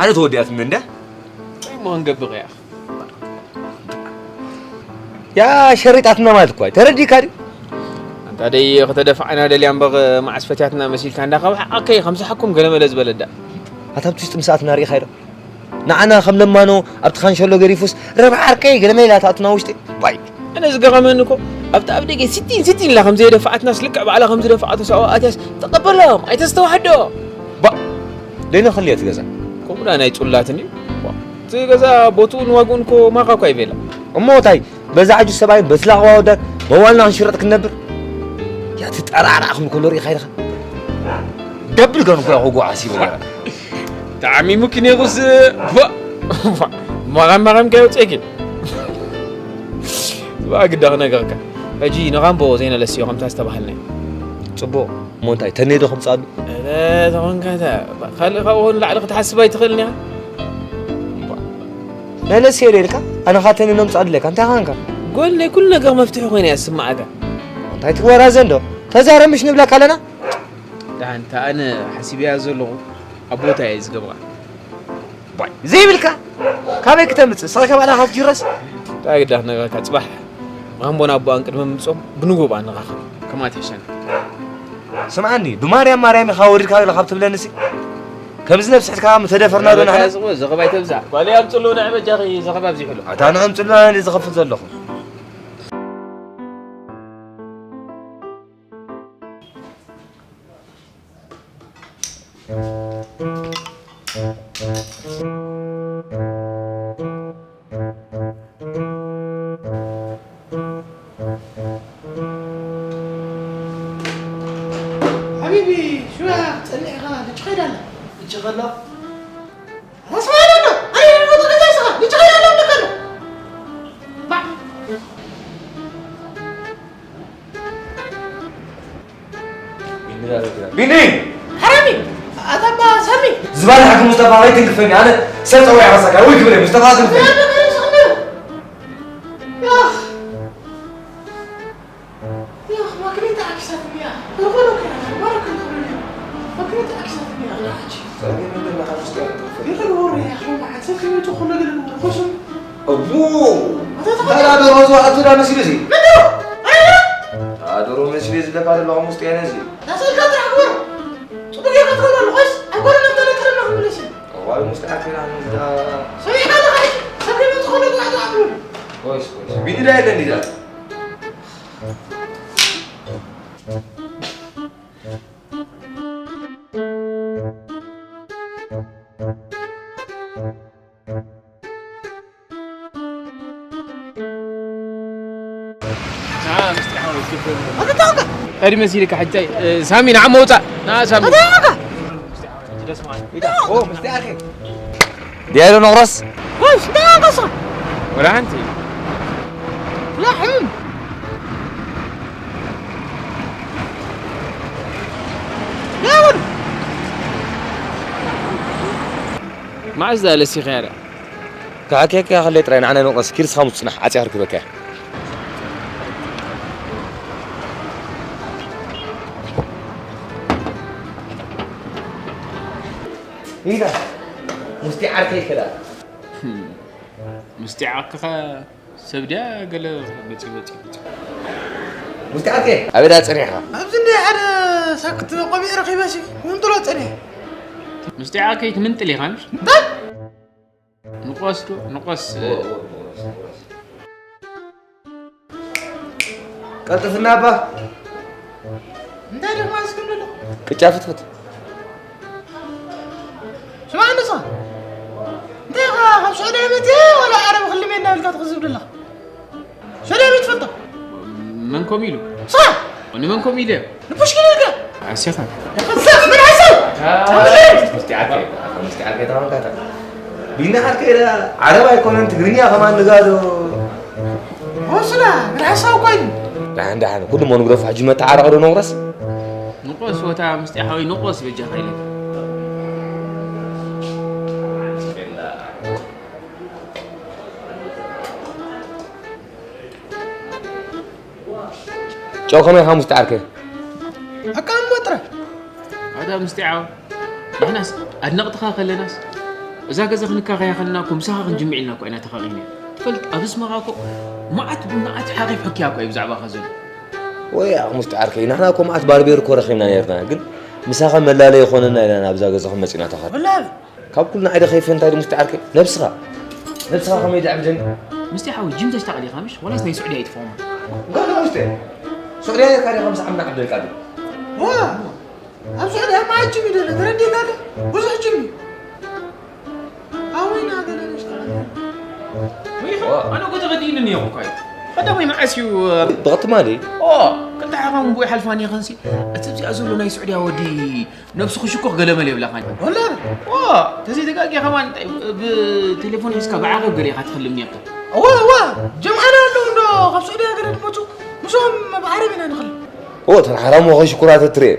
ኣነ ተወዲኣትኒ እንድያ። እንታይ እሞ ክንገብር እያ? ያ ሸሪጣትና ማለት እኮ እዩ። ተረዲእካ ድዩ? ኣንታ ደይ ከተደፍዓና ደልያ እምበር መዓስ ፈትያትና መሲልካ እንዳ ካብ ሓቀይ ከም ዝሓኩም ገለ መለ ዝበለ ዳ። ኣታ ኣብቲ ውሽጢ ምስ ኣትና ርኢኻዮ ዶ? ንዓና ከም ለማኖ ኣብቲ ካንሸሎ ገሪፉስ ረብዓ ዓርከይ ገለ መለ ኢላ ትኣቱና ውሽጢ። ዋይ ኣነ ዝገረመኒ እኮ ኣብቲ ኣብ ደገ ሲቲን ሲቲን ኢላ ከም ዘየደፍዓትናስ ልክዕ ባዕላ ከም ዝደፍዓቶ ሰብኣዊ ኣትያስ ተቐበሎም ኣይተስተዋሕዶ። ባ ደይነ ክልየ እቲ ገዛ። ከምኡ ዳ ናይ ጹላትን እዩ። ዋ፣ እቲ ገዛ ቦትኡን ዋግኡን እኮ ማኻ እኳ ይቤላ። እሞ እንታይ በዛ ሕጂ ሰብኣይን በቲ ላቕባ ወዳን መዋልና ክንሽረጥ ክንነብር? ያቲ ጠራዕራዕ ክብል ከሎ ርኢኻ ኢኻ። ደብል ገን እኮ ያኹ ጓዓ ሲቦ። ተዓሚሙኪ ነይሩስ ፎእ! ፎእ! ማራም ማራም ከየውፅእኪ። እባ ግዳ ክነገርካ። ሕጂ ንራምቦ ዘይነለስዮ ከምታ ዝተባሃልናዮ። ጽቡቕ። እሞ እንታይ ተኔዶ ከምጻሉ? እረ ተኾንካ እታ ካልእ ካብኡ ንላዕሊ ክትሓስብ ኣይትኽእልን ኢኻ። ናይ ለስየ ዶ ኢልካ? ኣነ ኻተኒ ነምጻሉ ኢለካ እንታይ ኻንካ? ጓል ናይ ኩሉ ነገር መፍትሒ ኮይና እያ ዝስምዓካ። እንታይ ትወራዘ እንዶ? ተዛረብ ምሽ ንብለካ ኣለና? ደሓን እታ ኣነ ሓሲበያ ዘለኹ ኣብ ቦታ እየ ዝገብራ። ባይ ዘይብልካ ካበይ ክተምጽእ ሰኸ ባዕላ ካብ ጅረስ እንታይ ግዳ ክነግረካ ጽባሕ ራምቦን ኣቦኣን ቅድሚ ምምጾም ብንጎባ ንራኸብ ከማት ይሕሸና። ስምዓኒ ብማርያም ማርያም ኢኻ ወሪድካ ዘለኻ ካብ ትብለንሲ ከምዚ ነብስሕትካ ምተደፈርና ዶ ንሕና? ዝኽበ ዘኸባይ ተብዛዕ ጓለይ ኣምጽሉ ንዕ በጃኺ ዘኸባ ኣብዚሑሉ። ኣታ ንዕምጽሉ ኣነ ዝኸፍል ዘለኹ። ሓቢቢ ሽዋ ጸኒዕኻ ልጅ ኸይዳ ኣላ ልጅ ኸላ ኣስማዶ ኣይ ልጅ ኸይዳ ኣላ ልጅ ኸይዳ ኣላ ቢኒ! ሓራሚ! ኣታ ኣባ ሳሚ! ዝባን ሓኪም ሙስጠፋ ከይትንክፈኒ ኣነ ሰብ ፀዊዐ ከሳካ ወይ ክብል እየ ሙስጠፋ ትንክፈኒ ያኽ ያኽ ማክሪንታ ዓኪሳትኒ እያ በርበሮ ከያ በርበሮ ከያ ማክሪንታ ዓኪሳትኒ እያ ይኸል ወሩ ያኽ መዓት ሰብ ከይመጡ ኩሎ ገለ ንወርኮሽም እቡ ታዲያ ዶሮ ዝወሓቱ ዳ መሲሉ እዚ ታድሮ መሲሉ ዝለካ ዘለኹም ውስጥ ያነ እዚ ታሰልካ ጥራሕ ግበሮ ጽቡቅ ጌርካ ትኸዶ ኣለኾስ ኣብ ጎረና ተለቀለና ክንብለሲ እዋል ውስጥ ኣኪራ ንዝዳ ሰሚዕካ ኣለኻ ሰብ ከይመጡ ከሎ ጓዕዶ ኣብሉ ኮይስ ኮይስ ቢኒ ዳ የለ እንዲዳ ቀዲ መሲልካ ሕጂ ሳሚ ንዓ መውፃእ ንዓ ሳሚ ዲያሎ ነቕረስ ወላ ሓንቲ ላሕም መዓዝ ዳ ለሲኸያ ዳ ክሓክየካ ከለይ ጥራይ ንዓና ንቕረስ ኪድ ስኻ ምስ ጽናሕ ዓጽያ ክርክበካ እያ ኢዳ ሙስቲ ዓርከይ ከዳ ምስቲ ዓርክኻ ሰብ ድያ ገለ መጺ መጺ መጺ ሙስቲ ዓርከይ ኣበዳ ጸኒሕኻ ኣብዚ እንደ ሓደ ሳክት ቆቢዕ ረኺበ ሲ ምንጥሎ ጸኒሐ ምስቲ ዓርከይ ትምንጥል ኢኻ ምሽ እንታይ ንቆስ ዶ ንቆስ ቀልጥፍና እባ እንታይ ደማ እስክንድሎ ቅጫ ፍትፍት ስማዕ ንሳ እንታይ ኢኻ ካብ ስዑድያ መፅየ ዋላ ዓረብ ክልሜ እናበልካ ትኽዝብ ደለኻ ስዑድያ መፅፈልጦ መን ኮም ኢሉ ስኻ ንመን ኮም ኢሉ ንፑሽኪን ኢልካ ኣሲኻ ፈሳስ ምን ሓሳብ ምስቲ ዓርከይ ምስቲ ዓርከይ ተማምካታ ቢና ዓርከይ ዓረብ ኣይኮነን ትግርኛ ከማን ንጋዶ ወስና ምን ሓሳብ ኮይኑ ዳሕን ዳሕን ኩሉ ሞ ንግደፉ ሕጂ መተዓረቕ ዶ ነቑረስ ንቆስ ወታ ምስጢ ሓወይ ንቆስ በጃኻ ኢለ ጨው ከመይ ኢኻ ምስጢ ዓርከይ ኣቃሞ ጥረ ኣታ ምስጢ ዓው ንሕናስ ኣድነቕትኻ ከለናስ እዛ ገዛ ክንካኸያ ከለና እኮ ምሳኻ ክንጅምዕ ኢልና እኮ ኢና ተኻኺብና። ትፈልጥ፣ ኣብ ኣስመራ እኮ መዓት መዓት ሓቒፍክያ እኮ እዩ ብዛዕባኻ ዘሎ። ወይ ኣሙስቲ ዓርከይ፣ ንሕና እኮ መዓት ባርቤር እኮ ረኺብና ነርና፣ ግን ምሳኻ መላለይ ይኾነና ኢልና ናብዛ ገዛኹም መጺና ተኻኺብና። ወላሂ። ካብ ኩልና ዓይደ ከይፈ እንታይ ድሙስቲ ዓርከይ? ነብስኻ። ነብስኻ ከመይ ደኣ ብጀን? ምስቲ ሓወይ ጂም ተሽታቕ ዲኻ ምሽ? ወላስ ናይ ስዑድያ ኣይትፈኹማ? እንኳን ደኣ ውሽጢ። ስዑድያ ዲኻ ዲኻ ምስ ዓምና ዓብደልቃድር? ዋ! ኣብ ስዑድያ መዓት ጂም ይደለ፣ ተረዲእካ ዶ? ብዙሕ ጂም እዩ። ኣወይና ገለ ነሽጣ። ወይ ዋ። ኣነ እኮ ተረዲእኒ እኒኦ እኮ እዩ። ቀዳማይ መዓስ እዩ? ብቐትማሊ? ኦ፣ ክልተ ሓኻም እምቦ ይሓልፋኒ ይኸንሲ። እቲ ኣብዚኣ ዘሎ ናይ ስዑድያ ወዲ ነብሱ ክሽኮኽ ገለመል የብላኻን። ወላ? ዋ፣ ተዘይተጋግየ ከማን እንታይ ብቴሌፎን ሒዝካ ብዓቐብ ገለ ኢኻ ትኸልም ነርካ። እዋ፣ እዋ፣ ጀምዓና ኣለዉ እንዶ ካብ ስዑዲ ሃገር ዝመጹ፣ ምስኦም ብዓረብ ኢና ንኸልም። ኦ፣ እተን ሓራም ወኸ ሽኩራት እትርኤ።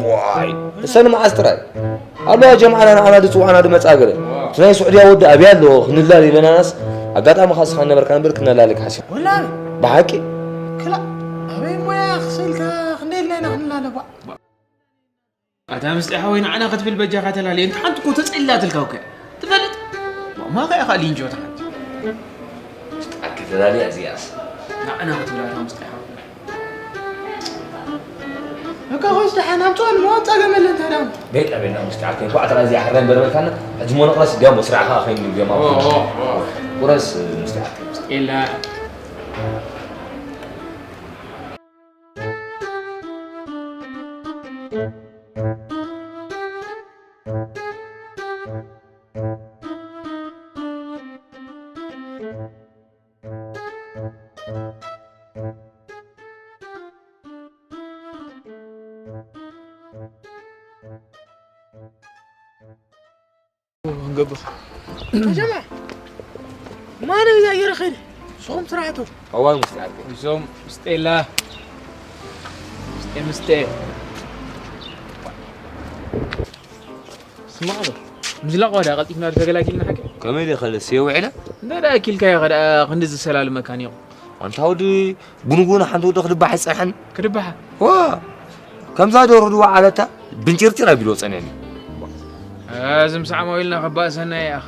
ዋይ፣ እሰን መዓስ ጥራይ። ኣለዋ ጀምዓና ንዓና ድጽዋዕና ድመጻ ገለ። እቲ ናይ ስዑድያ ወዲ ኣብያ ኣለዎ፣ ክንላል ኢለናናስ፣ ኣጋጣሚ ኻስኻ ነበርካ እምበር ክነላልክ ሓሲብ። ወላ? ብሓቂ? ክላ፣ ኣበይ ሞያ ክስልካ ክንደይ ኢልና ኢና ክንላለ፣ ቧ? ኣታ ምስጢ ሓወይ ንዓና ክትብል በጃኻ ተላልየ፣ እንተ ሓንቲ እኮ ተጸሊላትልካ እኮ እያ። ትፈልጥ? ማኻ ኢኻ ሊንጆ ትሓት። ኣኪ ተላልያ እዚኣስ። ንዓና ክትብል ኣታ ምስጢ ሓወይ። እካ ኾስ ደሓን ኣምጽኦን መወጻ ገመለን ተዳም። ቤላ ቤላ ምስጢ ዓርከይ፣ እንኳዕ ተራ እዚኣ ሕራይ በርበልካና፣ ሕጂ እሞ ንቕረስ፣ እንዲያውም ስራዕኻ ኸይኑ ድዮም ኦ፣ ኦ፣ ኦ። ቁረስ ምስጢ ዓርከይ። ኤላ። ክንገብር። ጀማ፣ ማን እዩ እዛ ገይረ ኸይደ? ንስኹም ስራሕቱ። እዋን ምስቲ ዓርከይ። እዞም ምስጤላ። ምስጤ፣ ምስጤ። ስማዕ ዶ? ምዝላቕ ዋዳ ቀልጢፍና ዶ ተገላጊልና ሓቂ? ከመይ ዶ ከለስ የውዒለ? እንደ ደኣ ኣኪልካዮ ከደኣ ክንዲ ዝሰላልመካ ነይሩ። ኣንታ ወዲ ጉንጉን ሓንቲ ወዲ ክድባሕ ይጸንሐን። ክድባሓ? ዋ! ከምዛ ዶርሆ ድዋ ዓለታ ብንጭርጭር ኣቢልዎ ጸኒሕኒ። እዚ ምስ ዓማዊልና ከባእሰና ይኣኽ።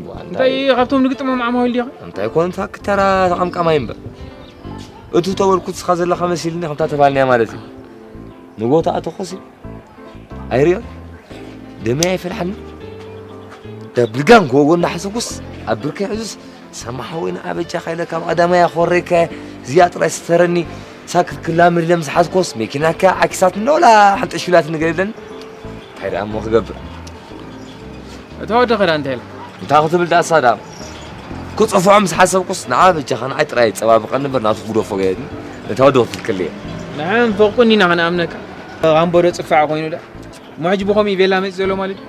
ዋ፣ እንታይ እንታይ? ካብቶም ንግጥሞም ዓማዊል ዲኻ? እንታይ ኮን እታ ክተራ ተቐምቃማይ እምበር። እቱ ተወልኩት ስኻ ዘለኻ መሲልኒ ከምታ ተባልናያ ማለት እዩ። ንጎታ ኣተኾሲ ኣይርዮን። ደመይ ኣይፈልሓኒ። ደብልጋን ጎጎ እናሓሰብኩስ ኣብ ብርከይ ሕዙስ ሰማሓ ወይ ንኣበጃ ካይለ ካብ ቀዳማይ ኣኾረይካ እዚኣ ጥራይ ስተረኒ ሳክት ክላምድ ኢለ ምስ ሓዝኮስ መኪናካ ዓኪሳት እንዶ ወላ ሓንጠሽ ኢላት ንገር ኢለን። እንታይ ደኣ እሞ ክገብር? እታ ወዲ ኸዳ እንታይ ኢላ? እንታይ ክትብል ደኣ ሳዳም? ክጽፍዖ ምስ ሓሰብኩስ ንዓ በጃኻ ንዓይ ጥራይ ጸባብቐኒ እምበር ናቱ ክጉደፎ ገየኒ። እታ ወዲ ክትክል እየ። ንሕን ፈቁን ኢና ክንኣምነካ። ራምቦ ዶ ጽፋዕ ኮይኑ ደኣ? እሞ ሕጂ ብኸምኡ እዩ ቤላ መጺእ ዘሎ ማለት እዩ?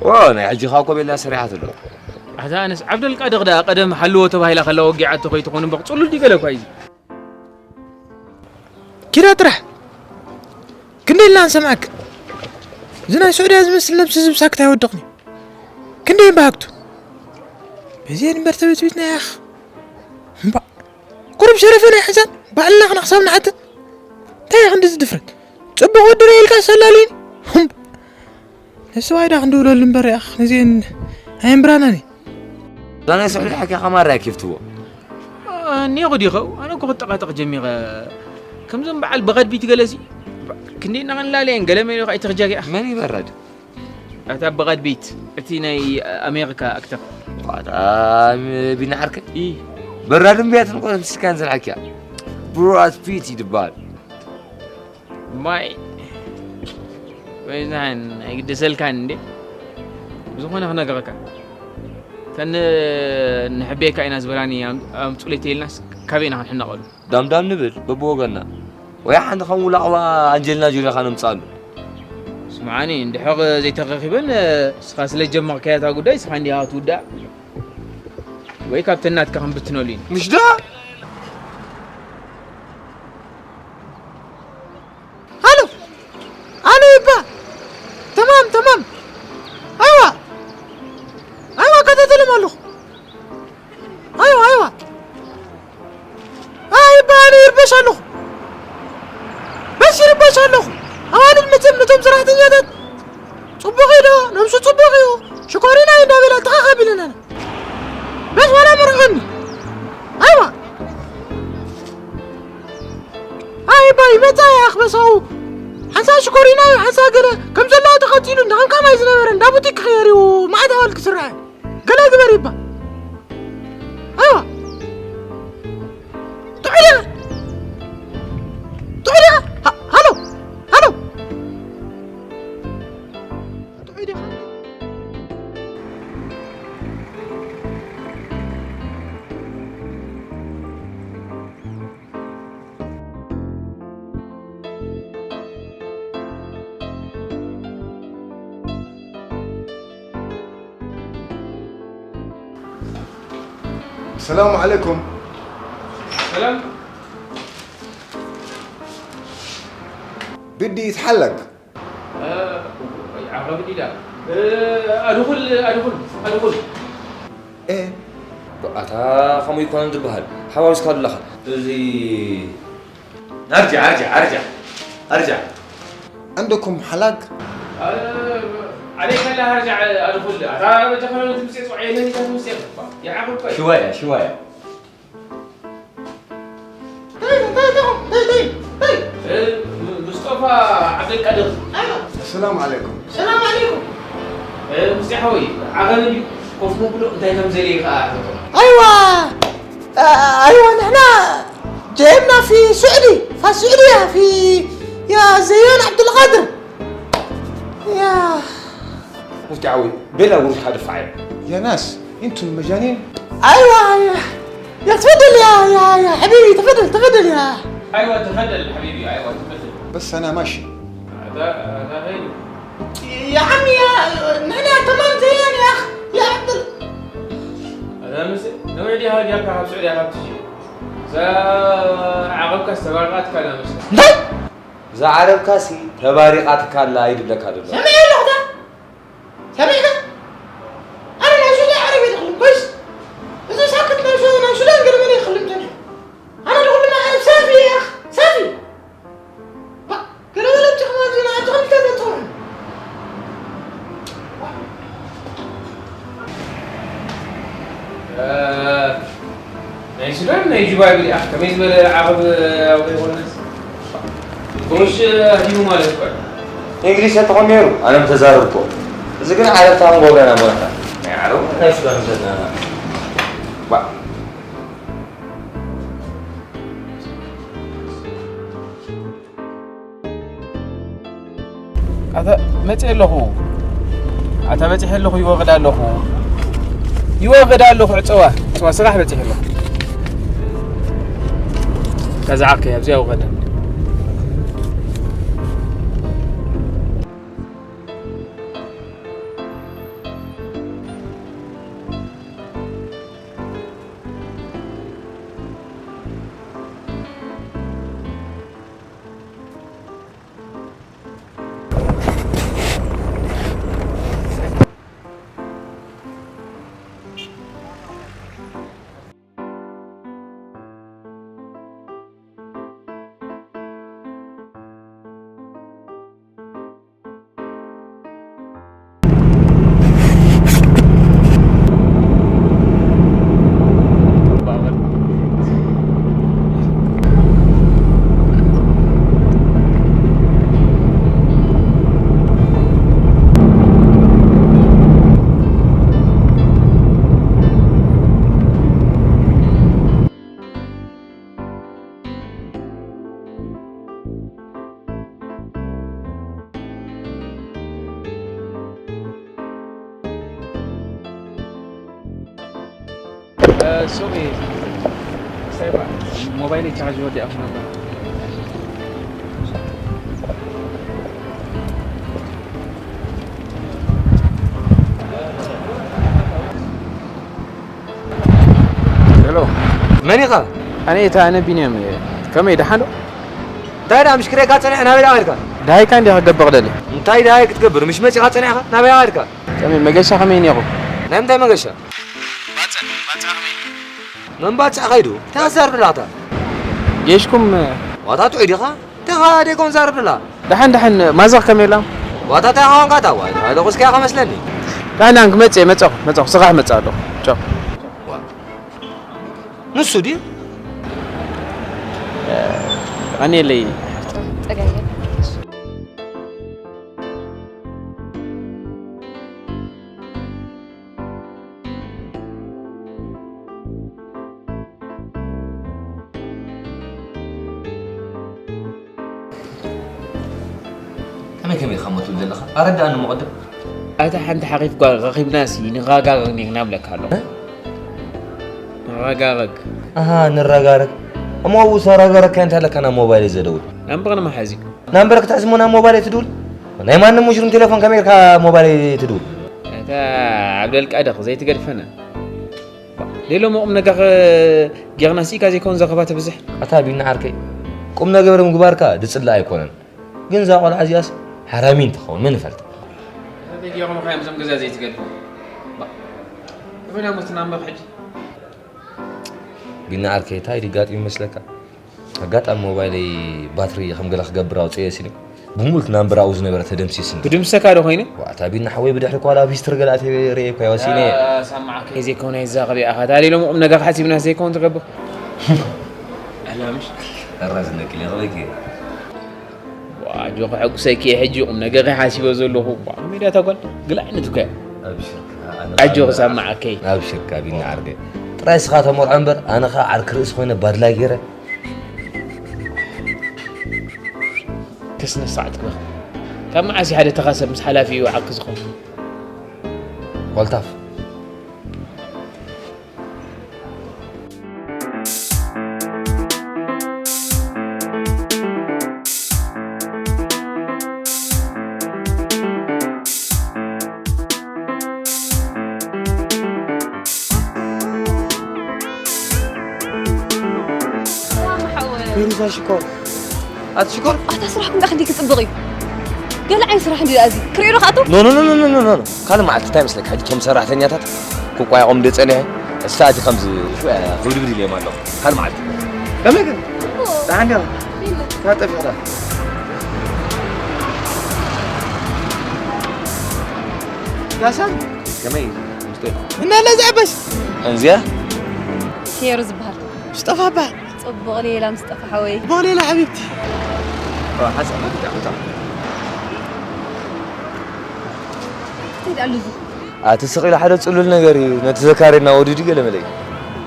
ኦ፣ ናይ ሕጂ ኻኮ ቤላ ሰሪሓት ኣሎ። ኣታ ኣነስ ዓብደልቃድር ደኣ ቀደም ሓልዎ ተባሂላ ከላ ወጊዓቶ ከይትኾን እምበር ጽሉል ድዩ ገለ እኳ እዩ። ኪዳ ጥራሕ ክንደይ ኢልና ንሰምዓካ። እዚ ናይ ስዑድያ ዝመስል ነብሲ ዝብሳክት ኣይወድቕን እዩ። ክንደይ እምበሃግቱ። በዚአን እምበር ተበትቢትና ያኽ። እምባ። ቁሩብ ሸረፈ ናይ ሕዛን ባዕልና ኽና ክሳብ ንሓተን። እንታይ ኢኻ ክንዲ ዝድፍረት? ጽቡቕ ወዲ ርኤ ኢልካ ሰላልዩኒ። እምባ። ነስዋይ ዳ ክንድውለሉ እምበር ያኽ። ነዚአን ኣየንብራናን እዩ። እዛ ናይ ስዑዲ ሓኪኻ ማራ ኬፍትዎ። እኒኦ ዲኸው? ኣነ እኮ ክጠቓጠቕ ጀሚረ። ከምዞም በዓል ብቐድቢት ገለሲ ክንደይ እናቐንላለየን ገለ መይሉ ከኣ ኣይትኽጃጊ ኣኽ። መን እዩ በራድ? ኣታ ብቐድቢት፣ እቲ ናይ ኣሜሪካ ኣክተር። ዋጣ ቢና ዓርከይ? ኢ። በራድ እምብያትን እኮ ምስካን ዘልሓኪያ። ብራድ ፒት ይድበሃል። ማይ። ወይ ዝሓን ኣይግደሰልካን እንዴ? ብዝኾነ ክነግረካ። ተን ንሕቤካ ኢና ዝበላኒ ኣም-፣ ኣምጹለይ ተይልናስ ካበይ ኢና ክንሕነቐሉ? ዳምዳም ንብል በብወገንና። ወይ ሓንቲ ከም ውላቕዋ ኣንጀሊና ጆሊ ኢኻ ነምጽኣሉ። ስምዓኒ፣ እንድሕር ዘይተረኺበን፣ እስኻ ስለ ጀመርካያ እታ ጉዳይ፣ እስኻ እንዲኻ ትውዳእ። ወይ ካብተን ናትካ ክንብትነሉ ኢና። ምሽ ዶ? ኣሉ! ኣሉ ይባ! ተማም፣ ተማም! ኣይዋ! ኣይዋ፣ ከታተሎም ኣለኹ። ኣይዋ፣ ኣይዋ! ኣይባ፣ ኣነ ይርበሽ ኣለኹ። በስ ይርበሽ ኣለኹ። ኣዋልድ መቸም ነቶም ሰራሕተኛታት ጽቡቕ እዩ ዶ? ነብሱ ጽቡቕ እዩ። ሽኮሪና ኣለና። በስ ዋላ መርዑኒ። ኣይዋ። ኣይ ባይ መጻ ያኽ በሳው። ሓንሳ ሽኮሪና ሓንሳ ገለ ከም ዘሎ ተኸቲሉ እንዳ ከም ካማይ ዝነበረ እንዳ ቡቲክ ክኸየር እዩ። ማዕዳ ወልክ ስራይ። ገለ ግበር ይባ። ኣይዋ። ጥዑይ ዲኻ? ጥዑይ ዲኻ? ሃ-፣ ሃሎ። ሃሎ። ጥዑይ ዲኻ? ሰላም ዓለይኩም። ሰላም። ብዲ ይትሓለቅ። እ፣ ዓቐብ ዲዳ። እ፣ ኣድኹል፣ ኣድኹል፣ ኣድኹል። እ። ኣታ ኸመይ ይኮነ ዝበሃል? ሓዋዊስካ ኣለኻ። እዚ ኣርጃ፣ ኣርጃ፣ ኣርጃ፣ ኣርጃ። عندكم حلاق؟ እ፣ ዓለይካ ላ ኣርጃ፣ ኣድኹል። ኣታ በጃ ኸነ ትምጽእ ጽዋዕ የለን ኢልካ ትምጽእ። ይዓቕብ እኮ እዩ። ሽዋያ፣ ሽዋያ። እንታይ፣ እንታይ፣ እንታይ፣ እንታይ፣ እንታይ፣ እንታይ? እ፣ ም-፣ ምስጦፋ ዓብደልቃድር። ኣይዋ። السلام عليكم. ሰላም ዓለይኩም። እ፣ ሙስጢ ሓወይ፣ ዓቐብ እንድዩ። ኮፍ መብሎ እንታይ ከም ዘድልየ ከኣ ሕቶ። ኣይዋ። እ፣ ኣይዋ፣ ንሕና جايبنا في سعودي، في السعودية، في يا زيان عبد القادر. يا مفتي عوي، بلا وروح هذا فعل. يا ناس، انتم مجانين؟ ايوه، ايوه. يا تفضل يا، يا، يا حبيبي، تفضل، تفضل يا. ايوه، تفضل حبيبي، ايوه، تفضل. بس انا ماشي. هذا، هذا غير. يا عمي، يا، نحن تمام زين يا اخ، يا عبد ال- هذا مس-، نوعي لي هاي يا كهرب سعودي يا كهرب تجي. إذا عقبك استمرت كلام. لا! እዛ ዓረብካሲ ተባሪቓትካ ኣላ ኣይድለካ ደሎ። ሰሚዐ ኣለኹ ዳ? ሰሚዕካ? ኣነ ናይ ሱዳን ዓረብ እየ ዝኽልም፣ ኮይስ? እዚ ሳክት ናይ ሱ-፣ ናይ ሱዳን ገለ መለ ይኽልም ተኒሑ። ኣነ ዝኽልም ዓረብ ሳፊ እየ፣ ኣኽ፣ ሳፊ። ባ፣ ገለ መለ ብትኽማ ኣብዚ ናይ ኣብዚ ኸምዚ ተዘጥሩ። እ፣ ናይ ሱዳን ናይ ጁባ ይብል፣ ኣህ፣ ከመይ ዝበለ ዓቕብ ኣብ ዘይኮነስ። ብሩሽ ህዲሙ ማለት እኮ እዩ። እንግሊዝ ተኾን ነይሩ፣ ኣነ ምተዛረብኩ። እዚ ግን ዓረብታ ክንገብረና ብረታ። ናይ ዓረቡ ናይ ሱዳን ዘለና። ባ። ኣታ መጺኤ ኣለኹ። ኣታ በጺሐ ኣለኹ፣ ይወርድ ኣለኹ። ይወርድ ኣለኹ፣ ዕጸዋ፣ ዕጸዋ ስራሕ በጺሐ ኣለኹ። ከዛ ዓርከይ ኣብዚ ኣውረደ። እ፣ ሱቕ እየ። ሞባይለይ ቻርጅ ወዲኣ ነበር። ሄሎ። መን ኢኻ? ኣነ፣ እታ ኣነ ቢንያም እየ። ከመይ፣ ደሓን ዶ? እንታይ ደኣ፣ ምሽ ክሬካ ጸኒሐ ናበይ ደኣ ከድካ? ደሃይካ እንዲኻ ክገብቕ ደልየ። እንታይ ደሃይ ክትገብር? ምሽ መጺኻ ጸኒሕካ ናበይ ከድካ? ከመይ፣ መገሻ ከመይ ነይሩ? ናይ ምንታይ መገሻ? ባጽዕ፣ ባጽዕ ከመይ? መን ባጽዕ ከይዱ? እንታይ ትዛረብ ደለኻ ኣታ? ጌሽኩም። ዋታ ጥዑይ ዲኻ? እንታይ ኢኻ ደይኮን ዛረብ ደለኻ? ደሓን፣ ደሓን፣ ማዘር ከመይ ኣላ? ዋታ እንታይ ኾንካ ኣታ? ዋይ፣ ዋይ፣ ደቑስካ ኢኻ መስለኒ። ዳሕና ክመጽእ እየ፣ መጻኹ፣ መጻኹ፣ ስራሕ መጻ ኣለኹ። ቻው። ንሱ ድዩ? ኣኔለይ። ጸጋየ። ከመይ ከመይ ኢኻ እሞ ትብል ዘለኻ? ኣረድኣኒ እሞ ቅድም። ኣታ ሓንቲ ሓቒፍ ጓል ረኺብናሲ ንረጋገግ ኔርና እብለካ ኣለኹ። እ? ንረጋገግ። ኣሃ፣ ንረጋረግ። እሞ ኣብኡ ሰረገረግካ እንታይ ኣለካ ናብ ሞባይለይ ዘደውል? ናምበርና መሓዚ። ናምበር ክትሕዝ እሞ ናብ ሞባይለይ ትድውል? ናይ ማንም ሙሽሩም ቴሌፎን ከመይ ኢልካ ሞባይለይ ትድውል? ኣታ ዓብደልቃድር ዘይትገድፈና። ሌሎ ቁም ነገር ጌርና ሲካ ዘይኮን ዘረባ ተብዝሕ። ኣታ ቢና ዓርከይ፣ ቁም ነገር ምግባርካ ድጽላእ ኣይኮነን። ግን እዛ ቆልዓ እዚኣስ ሓራሚ እንትኸውን መን ይፈልጥ? እንታይ ገይሮም ኸ እዮም እዞም ገዛ ዘይትገድፎም? ባ፣ ከመይ ኢና ሞትና እምበር ሕጂ? ቢና ዓርከይ፣ እንታይ ድጋጢም ይመስለካ? ኣጋጣሚ ሞባይለይ ባትሪ ከም ገለ ክገብር ኣውፅኤ ሲኒ፣ ብምሉእ ናምበር ኣብኡ ዝነበረ ተደምሲስኒ። ክድምሰካ ዶ ኮይኑ? ዋታ ቢና ሓወይ፣ ብድሕሪ ኳላ ኣብ ሂስትሪ ገለ ኣትየ ርኤ እኳ ወሲነ። ያ፣ ሰማዕከ። ዘይኮነ ይዛኸብ ኢኻ። ታዲያ ሎም ቁም ነገር ሓሲብና ዘይኮን ትገብር። ኣላምሽ? እራዝነኪ ለኸበኪ። ዋ፣ ኣጆኺ፣ ሕጉሰኪ እየ ሕጂ ቁም ነገር ሓሲበ ዘለኹ። ዋ፣ ሜዳ እታ ጓል ግል ዓይነት እኮ እያ። ኣብሽርካ፣ ኣነ ኣጆኺ፣ ሰማዕከይ። ኣብሽርካ ቢኒ ዓርከይ። ጥራይ እስኻ ተመርዖ እምበር፣ ኣነ ኸኣ ዓርኪ ርእሲ ኮይነ ባድላይ ገይረ። ከስነ ስርዓት ግበር። ካብ መዓስ እዩ ሓደ ተኻ ሰብ ምስ ሓላፊኡ ዓርኪ ዝኸውን? ኮልታፍ። ሰላም ሓወይ። ፌሩዛ ሽኮር። ኣቲ ሽኮር? ኣታ ስራሕኩም ዳኣ ክንደይ ክጽብቕ እዩ። ገለ ዓይነት ስራሕ እንድዩ እዚ። ክርእዮ ዶ ክኣቱ? ኖ፣ ኖ፣ ኖ። ካልእ መዓልቲ እንታይ መስለካ? ሕጂ እቶም ሰራሕተኛታት ክቋየቖም እንደ ጸኒሐ፣ እስኻ እቲ ከምዚ ሽው ክብድብድ ኢለ ኣለኹ። ካልእ መዓልቲ። ከመይ ግን? ጽቡቕ። ደሓን ዲኻ? ቢለ። ታጠብ ኢኻ። ያሳን? ከመይ? ምስጢር። እና ለዚ ኣበሽ? እንዚያ? ፌሩ ዝበሃል። ሙስጠፋ በሃል። ጽቡቕ ሌላ ሙስጠፋ ሓወይ። ጽቡቕ ሌላ ሓቢብቲ። ኦ፣ ሓሳብ ብጣዕሚ፣ ብጣዕሚ። እንታይ ደኣ ኣሉ እዚ? ኣቲ ስቕ ኢሉ ሓደ ጽሉል ነገር እዩ። ነቲ ዘካርየና ወዲዱ ገለ መለ እዩ።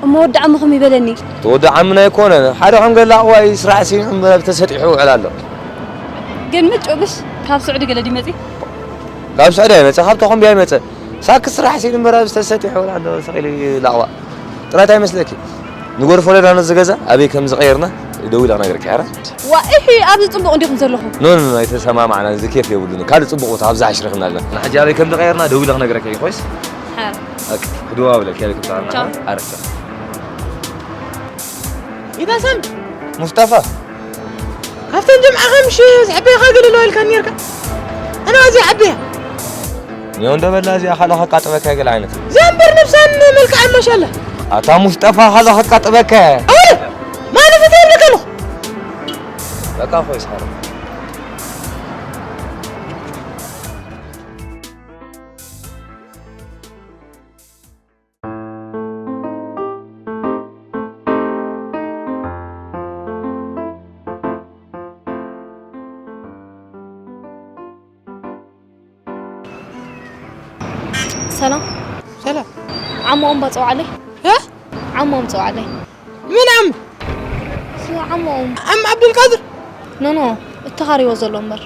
እሞ ወዲ ዓሙ ከመይ በለኒ? እቲ ወዲ ዓምና ኣይኮነን። ሓደ ከም ገለ ኣቕዋይ ስራሕ ሲንዑ እምበር ተሰጢሑ ይውዕል ኣሎ። ግን ምጭው ምሽ ካብ ስዑዲ ገለ ድዩ መጺኡ? ካብ ስዑዲ ኣይመጸ፣ ካብ ተኾምቢያ ኣይመጸ። ሳክ ስራሕ ሲንዑ እምበር ኣብዚ ተሰጢሑ ይውዕል ኣሎ። ስቕ ኢሉ ላቕዋ። ጥራት ኣይመስለኪ? ንጎርፎ ለዳ ነዚ ገዛ ኣበይ ከም ዝቐየርና ደዊለ ክነግረኪ፣ ኣረ? ዋ፣ እሒ፣ ኣብዚ ጽቡቕ እንዲኹም ዘለኹም። ኖ፣ ኖ፣ ኖ፣ ኣይተሰማማዕና፣ እዚ ኬፍ የብሉን። ካልእ ጽቡቕ ቦታ ኣብዚ ኣሽርኽና ኣለና። ንሕጂ ኣበይ ከም ዝቐየርና ደዊለ ክነግረኪ እየ፣ ኮይስ? ሓር። ኣክ፣ ክድዋውለኪ፣ ኣበይ ከም ዝቐየርና። ቻው። ኣረ፣ ቻው። ኢታ ሰም? ሙስጠፋ። ካብተን ጀምዓ ኸምሽ ዝሕበየኻ ገለ ኣለዋ ኢልካ ኔርካ። ኣነ ኣዝያ ዓቢያ። ኔው እንደ በላ እዚኣ ካልእ ከቃጥበካ ገለ ዓይነት። እዚኣ እምበር ነብሳን መልክዓን ማሻላ። ኣታ ሙስጠፋ ካልእ ከቃጥበካ። ኣወለ፣ ማን ፍትሕ ይብለካ ኣለኹ? በቃ ኾይ ስሓር። ሰላም። ሰላም። ዓሞኦም ባጽውዓለይ። እ? ዓሞኦም ጽውዓለይ። ምን ዓም? ዓሞኦም። ዓም ዓብዱልቃድር? ኖ፣ ኖ፣ እተኻሪዎ ዘሎ እምበር።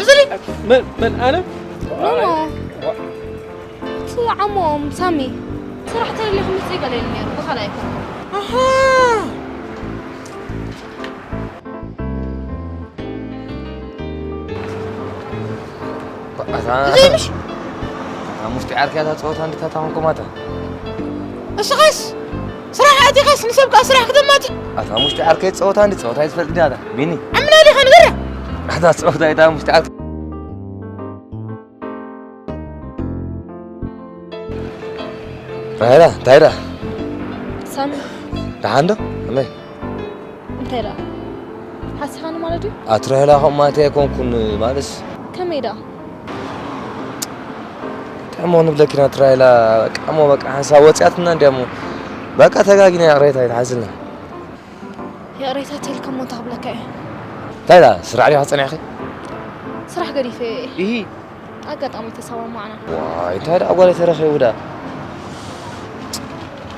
እዝሊ መን፣ መን፣ ኣነ? ኖ፣ ኖ። እቲ ዓሞኦም ሳሚ። ስራሕ ተደልዩ ክምጽእ ይገለ ኢሉ ነይሩ፣ ብኻልእ ኣይኮነን። ኣሃ። ኣታ እዘይ ምሽ? ኣብ ውሽጢ ዓርከይ ኣታ ጸወታ እንድታታ ኾንኩም ኣታ። እስኻስ ስራሕ ኣቲኻስ ንሰብ ከኣ ስራሕ ክተማጽእ? ኣታ ኣብ ውሽጢ ዓርከይ ጸወታ እንዲ ጸወታ ይትፈልጥ ዲኻ ኣታ? ቢኒ። ዓምና ዲኻ ንገርያ? ኣታ ጸወታ እታ ኣብ ውሽጢ ዓርከይ። ራሄላ፣ እንታይ ደኣ? ሳሚ፣ ደሓን ዶ? ከመይ? እንታይ ደኣ ሓሲኻኒ ማለት እዩ? ኣትራይላ ከምኡ ማለት ኣይኮንኩን። ማለትስ ከመይ ደኣ? እንታይ እሞ ንብለኪ ኢና ኣትራይላ? በቃ እሞ በቃ ሓንሳብ ወፂኣትና እንድያ እሞ በቃ ተጋጊና። ይቕሬታ ኣይትሓዝልና። ይቕሬታ ተልካ እሞ እንታይ ክብለካ እየ? እንታይ ደኣ ስራሕ ዲኻ ፀኒሕኺ? ስራሕ ገዲፈ እየ። ኢሂ ኣጋጣሚ ተሰማማዕና። ዋይ እንታይ ደኣ ጓል ተረኺቡ ደኣ።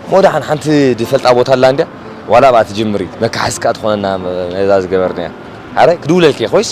እሞ ደሓን ሓንቲ ድፈልጣ ቦታ ኣላ እንድያ ዋላ ብኣ ትጅምሪ መካሓስ ከኣ ትኾነና ነዛ ዝገበርናያ። ሓራይ ክድውለልኪ እየ ኮይስ።